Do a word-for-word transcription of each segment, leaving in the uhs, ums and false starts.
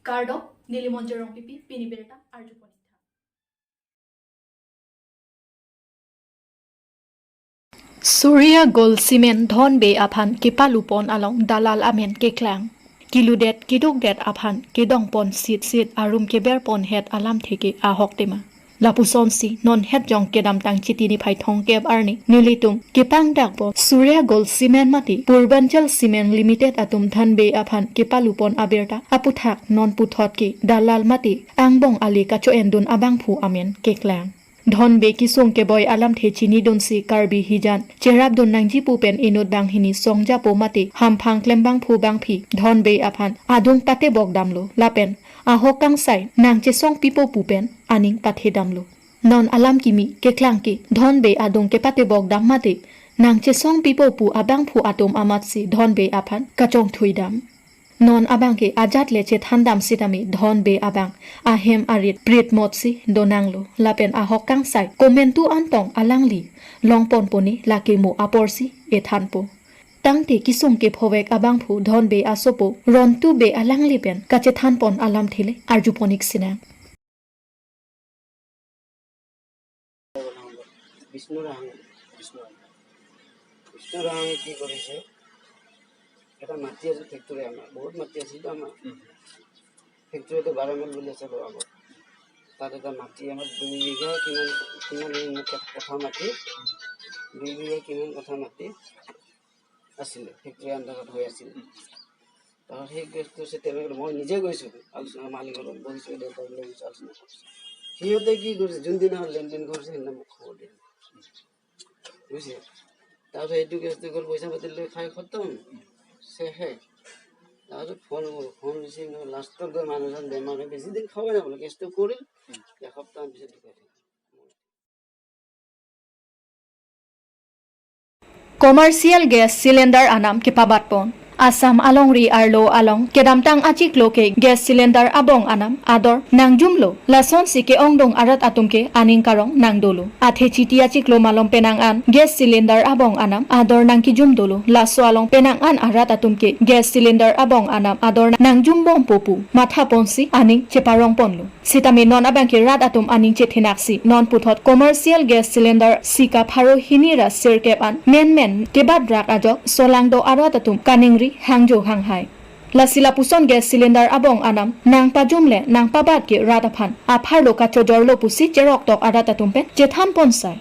Kardom, neli Monjir Rongpipi, pini birta arjupon ik tha. Surya Gold Cement Dhon Bey aphan kepalupon along dalal amen keklang. Kiludet kidukdet aphan kedongpon sitsit arum keberponhet alamthe ke ahok tema. Lapusonsi non hetjong kedamtang Chiti niphai thomkep arni nelitum kepangdakpo Surya Gold Cement mate Purbanchal Cement Limited atum Dhon Bey aphan kepalupon abirta aputhak non puthot ke dalal mate angbong ale kacho-endun abangphu amen keklang. Dhon Bey kesung keboi alamthe chinidunsi Karbi hijan cherapdun nangji pu pen inut banghini songjapo mate hamphang klembangphu bangphi Dhon Bey aphan adung patebok damlo lapen ahok kangsai nangchesong pipo pu pen aning pathe damlo. Non alam kimi keklang ke Dhon Bey adung kepatebok dam mate nangchesong pipo pu abangphu atum amatsi Dhon Bey aphan kachongthui dam. Non abang ke ajat le chethan dam sitame Dhon Bey abang ahem arit prit motsi donanglo lapen ahok kangsai komantu antong alangli longponpo ne lake mo aporsi ethanpo. Tangte kesung kephovek abangphu Dhon Bey asopo Rontu Bey alangli pen kachethanpon alamthe le arjupon ik sinang. Vishnu ৰাং। বিষ্ণু ৰাং। বিষ্ণু ৰাঙে কি কৰিছে, এটা মাটি আছে ফেক্টৰী আমাৰ, বহুত মাটি আছিল আমাৰ। উম। ফেক্টৰীটো বাৰ মাইল বুলি আছে বৰাবৰ। তাত এটা মাটি আমাৰ দুই বিঘা কিমান, কিমান কথা মাটি, দুই বিঘা কিমান কথা মাটি আছিলে, ফেক্টৰী আণ্ডাৰত হৈ আছিলে। উম। তাৰপিছত সেই কেছটো চেটেল কৰি মই নিজে গৈছোঁ, আলোচনা মালিকৰ লগত বহিছোঁ, দেউতাক লৈ গৈছোঁ, আলোচনা কৰিছোঁ। সিহঁতে কি কৰিছে, যোনদিনা লেনদেন কৰিছে, সেইদিনা মোক খবৰ দিয়ে। বুজিছে? তাৰপিছত এইটো কেছটো গ'ল, পইচা পাতি লৈ খাই খতম, চেহে। তাৰপিছত ফোন কৰোঁ, ফোন ৰিচিভ নহয়, লাষ্টত গৈ মানুহজন বেমাৰ হৈ বেছি দিন খাবই নাপালে, কেছটো কৰিল, এসপ্তাহ পিছত ঢুকাই থাকিল। Commercial gas cylinder anam kepabatpon. Assam alongri arlo along kedamtang achiklo ke gas cylinder abong anam ador nangjumlo. Lasonsi ke-ongdung arat atum ke aning karong nangdolo. Athe Chiti achiklo malom penang an gas cylinder abong anam ador nangkejum dolo. Laso along penang an arat atum ke gas cylinder abong anam ador nangjumbompo pu mathaponsi aning cheparongponlo. Sitame non abang ke rat atum aning chethenaksi non puthot commercial gas cylinder sika pharo hini ra sirkep an menmen kebatrak ajok solangdo arat atum kaningri hangjo hanghai. Lasi lapuson gas cylinder abong anam nangpajum le nangpabat ke rat aphan apharlo kachojorlo pusi cheroktok arat atum pen chethanponsai.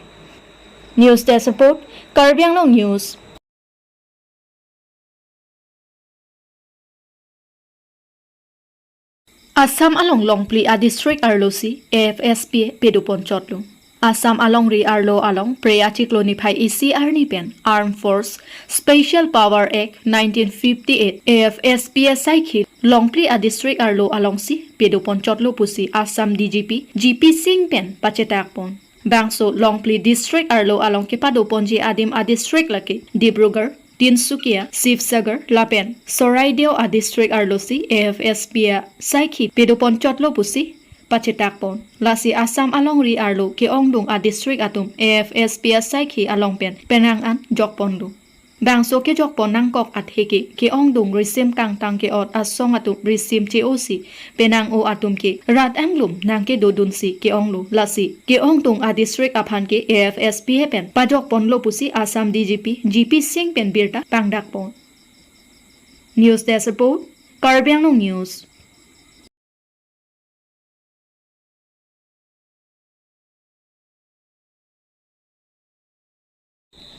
News Desk Report, Karbi Anglong News. Assam along longpli a district arlosi A F S P A pedopon chotlo. Assam alongri arlo along Phre achiklo niphai isi arni pen Armed Force Special Power Act nineteen fifty-eight A F S P A saikhi longpli a district arlo alongsi pedopon chotlo pusi Assam D G P G P Singh pen pachetakpon. Bangso longpli district arlo along kepadoponji adim a district lake Dibrugarh, Tinsukia, Sibsagar lapen Charaideo a district arlosi A F S P A saikhi pedopon chotlo pusi pachetakpon. Lasi Assam alongri arlo ke-ongdung a district atum A F S P A saikhi along pen penang an jokponlo. Bangso kejokpon nangkok atheke ke-ongdung risim kangtang ke-ot asong atum risim che-osi penang-o atum ke rat anglum nangkedodunsi ke-onglo. Lasi ke-ongdung a district aphan ke A F S P A pen pajokponlo pusi Assam D G P G P Singh pen birta pangdakpon. News Desk Report, Karbi Anglong News.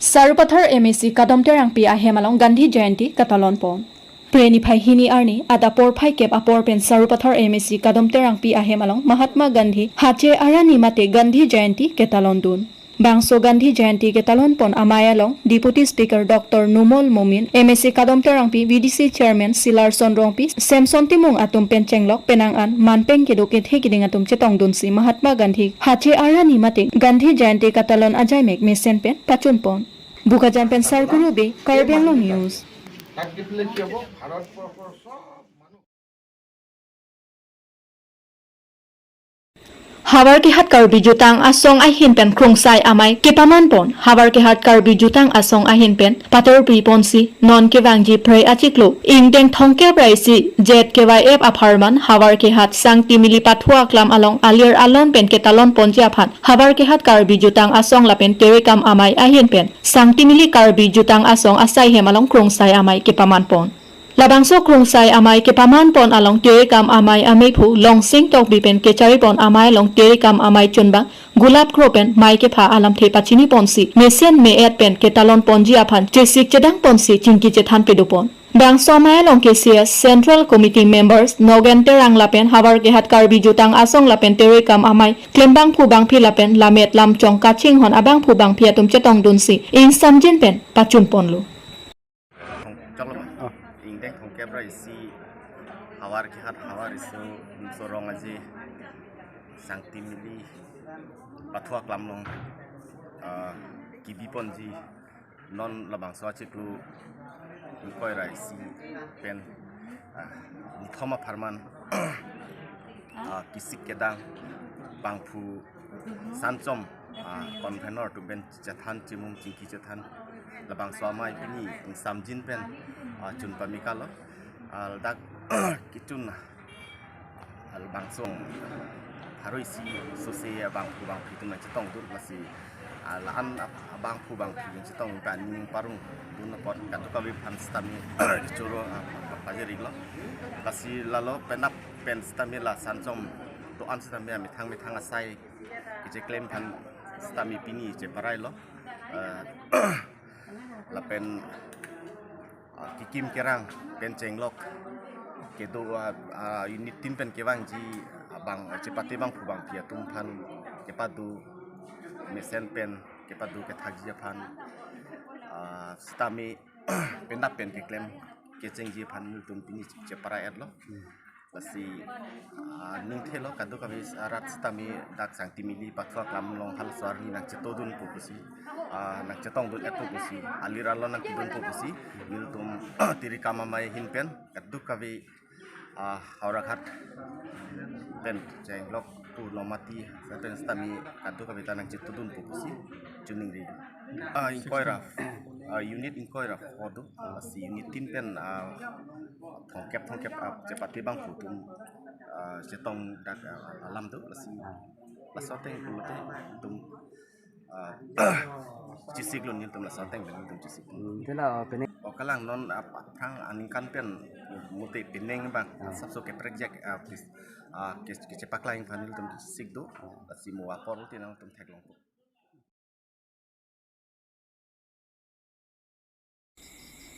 Sarupathar M A C Kadom Terangpi ahem along Gandhi Jayanti katalonpon. Phre niphai hini arni adap porphai kep apor pen Sarupathar M A C Kadom Terangpi ahem along Mahatma Gandhi Hache Arani mate Gandhi Jayanti ketalondun. Bangso Gandhi Jayanti ketalonpon amei along Deputy Speaker Doctor Numal Momin, M A C Kadom Terangpi, V D C Chairman Silarson Rongpi, Samson Timung atum pen chenglok penang an manpeng kedo kethe keding atum chetongdunsi Mahatma Gandhi Hache Arani mate Gandhi Jayanti katalon ajaimek mesen pen pachunpon. Bokajan pen Sarkuru Bey, Karbi Anglong News. Havar Kehat Karbi Jutang Asong ahin pen Krungsai Amei kepaman pon. Havar Kehat Karbi Jutang Asong ahin pen pator pi ponsi non kevangji Phre achiklo ingdeng thomkep ra isi Z K Y F apharman Havar Kehat Sangti Mili Pathu Aklam along alir alon pen ketalon ponji aphan Havar Kehat Karbi Jutang Asong lapen Terekam Amei ahin pen Sangti Mili Karbi Jutang Asong asai hem along Krungsai Amei kepaman pon. Labangso Krungsai Amei kepaman pon along Terekam Amei amephu Longsing Tokbi pen kechari pon amei along Terekam Amei chunbang Gulap Kro pen mei kepha alamthe pachini ponsi mesen me-et pen ketalon ponji aphan chesik chedang ponsi chingki chethan pedo pon. Bangso amei along K C S Central Committee members Nogen Terang lapen Havar Kehat Karbi Jutang Asong lapen Terekam Amei klembangphu bangphi lapen lammet lamchong kachinghon abangphu bangphi atum chetongdunsi ingsamjin pen pachun ponlo. Choklo ma? Oh. Ingdeng thomkep ra isi Havar Kehat Havar Riso Sorong Aje Sangti Mili Pathu Aklam along, ah, kebi ponji non labangso achiklo ingkoi ra isi pen, ah, nithom apharman, ah, kesik kedang bangphu sanchom, ah, convenor atum pen chethan chimum chingki chethan labangso amei pini ingsamjin pen, ah, chun pamikalo, ah, ladak kechun, ah, labangso pharo isi sose abangphu bangphi atum nangchetongdun lasi, ah, la-an ab-, abangphu bangphi nangchetong ta ning parongdun apot kadokave aphan sitame choro, ah, pajiriklo. Lasi lalo penap pen sitame la sanchom do-an sitame amethang methang asai kecheklem aphan sitame pini cheparailo. Eh, lapen, ah, kekim kerang pen chenglok kedo, ah, ah, unit tin pen kevangji abang chepate bangphu bangphi atum aphan kepado mesen pen kepado kethakji aphan, ah, sitame penap pen keklem kechengji aphan nelitum pini chepara-etlo. Lasi, ah, ningthelo kadokave arat sitame dak Sangti Mili Pathu Aklam along halaso arni nangchetongdunpo pusi, ah, nangchetongdun-etpo pusi, alir alon nangkedunpo pusi, nelitum Terekam Amei ahin pen kadokave, ah, Howraghat pen chenglok pu Longmati pen sitame kadokave ta nangchetongdunpo pusi choningri. Ah, ingkoi ra, ah, unit ingkoi ra pho do. Lasi unit tin pen, ah, thomkep thomkep, ah, chepate bangphu atum, ah, chetong dak, ah, alam do. Lasi laso ateng pulote itum, ah, chesiklo, nelitum laso ateng pen itum chesik. Hmm, tela, ah, pene. O kalang non, ah, aphrang aningkan pen mute penang abang, ah, asapso keprekjak, ah, pis-, ah, ke, kechepaklang aphan nelitum chesik do. Lasi mo apor te nangtum theklongpo.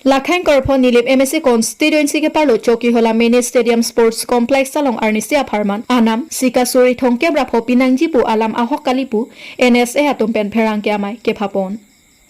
Lakhang Korpho Nilip M A C constituency keparlo Chokihola Mini Stadium Sports Complex along arnisi apharman anam Sikasuri thomkep ra pho pinangji pu alam ahok kali pu N S A atum pen pherangke amei kepapon.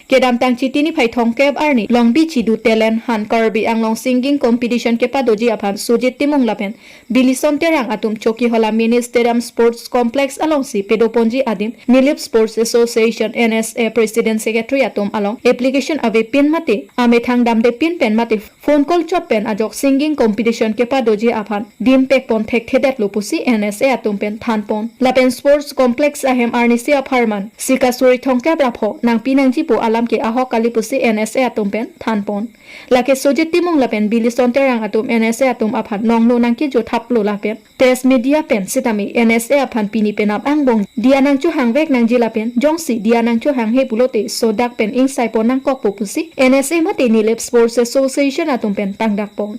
Kedamtang Chiti niphai thomkep arni Longbi Chidu Talent Hunt Karbi Anglong Singing Competition kepadoji aphan Sujit Timung lapen Bilison Terang atum Chokihola Mini Stadium Sports Complex alongsi pedoponji adim Nilip Sports Association N S A President Secretary atum along application avepin mate amethang damdepin pen mate phone call chot pen ajok singing competition kepadoji aphan dimpekpon thekthedetlo pusi N S A atum pen thanpon. Lapen Sports Complex ahem arnisi apharman Sikasuri thomkep ra pho nangpinangji pu alam ke ahok kali pusi N S A atum pen thanpon. Lake Sujit Timung lapen Bilison Terang atum N S A atum aphan nongno nangkejo thaplo lapen press media pen sitame N S A aphan pini penap angbong diya nangchohangvek nangji lapen jongsi diya nangchohanghe pulote sodak pen ingsaipon nangkokpo pusi N S A mate Nilip Sports Association atum pen tangdakpon.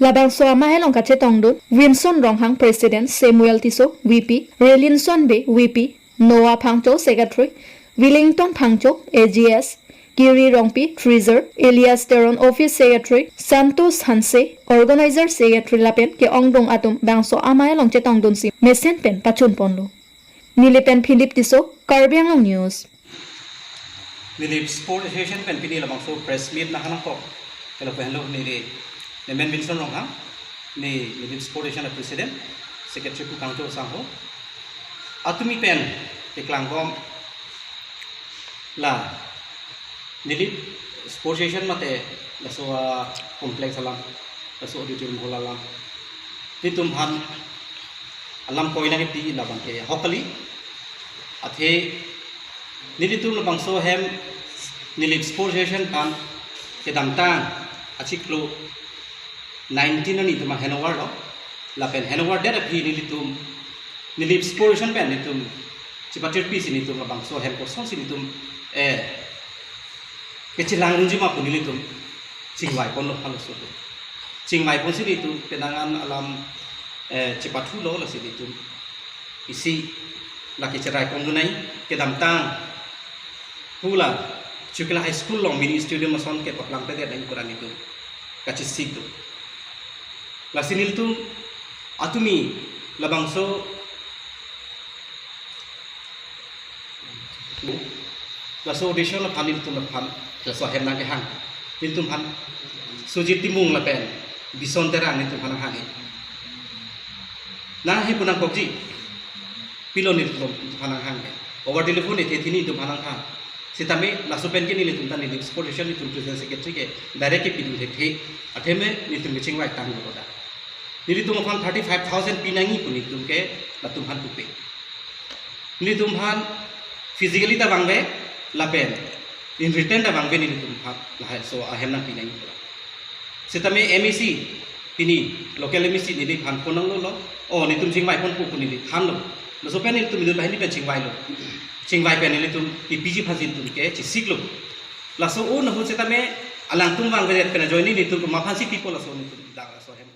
Labangso amei along kachetongdun Winson Ronghang President, Samuel Tisso V P, Relinson Bey V P, Noah Phangcho Secretary, Willington Phangcho A G S, Kiri Rongpi Treasurer, Elias Teron Office Secretary, Santos Hanse Organizer Secretary lapen ke-ongdung atum bangso amei along chetongdunsi mesen pen pachunponlo. Nilip pen Philip Tisso, Karbi Anglong News. Nilip Sport Association pen pini labangso press meet nangkok. Kelo pen lo neli Nemen Winson Ronghang, ne Nilip Sport Association a President, Secretary pu Phangcho Sangho. Atumi pen keklang bom la Nilip Sport Association mate laso a complex alam, laso auditorium hall alam. Nelitum aphan alam koina kepi labang ke ahok kali. Athe nelitum labangso ahem Nilip Sports Association aphan kedamtang achiklo nineteen arni itum handover lo. Lapen handover det aphi nelitum Nilip Sports Association pen nelitum chipatirpi si nelitum labangso ahem kosonsi nelitum, eh, kechelang runji ma pu nelitum chingvai ponlo halaso atum. Chingvai ponsi nelitum penang an alam, eh, chipathulo, lasi nelitum isi lake cherai pondun nai. Kedamtang pu la Chokila High School along mini stadium ason ke paplangpedet nai pu ra nelitum kachesik do. Lasi nelitum atumi labangso laso audition aphan nelitum aphan laso ahem nangkehang. Nelitum aphan Sujit Timung lapen Bison Terang nelitum aphan nanghang he. Nanghe pu nangkokji. Pilo nelitum aphan nanghang he. Over telephone ethe thini nelitum aphan nangkehang. Sitame laso pen ke nelitum ta Nilip Sports Association nelitum president secretary ke direct kepidun thethe. Athema nelitum kechingvai tanglo da. Nelitum aphan thirty-five thousand pinangji pu nelitum ke latum aphan pupe. Nelitum aphan physically ta vangve lapen in return ta vangve nelitum aphan lahai laso ahem nangpinangji pu ra. Sitame M A C pini local M A C neliphan phone nanglolo. O, nelitum chingvai ponpo pu neli thanlo. Laso pen nelitum inut banghini pen chingvailo. Chingvai pen nelitum P P G aphansi nelitum ke chesiklo. Laso un ahut sitame alangtum vangvedet pen ajoine nelitum komat aphansi pipo laso nelitum dak laso ahem.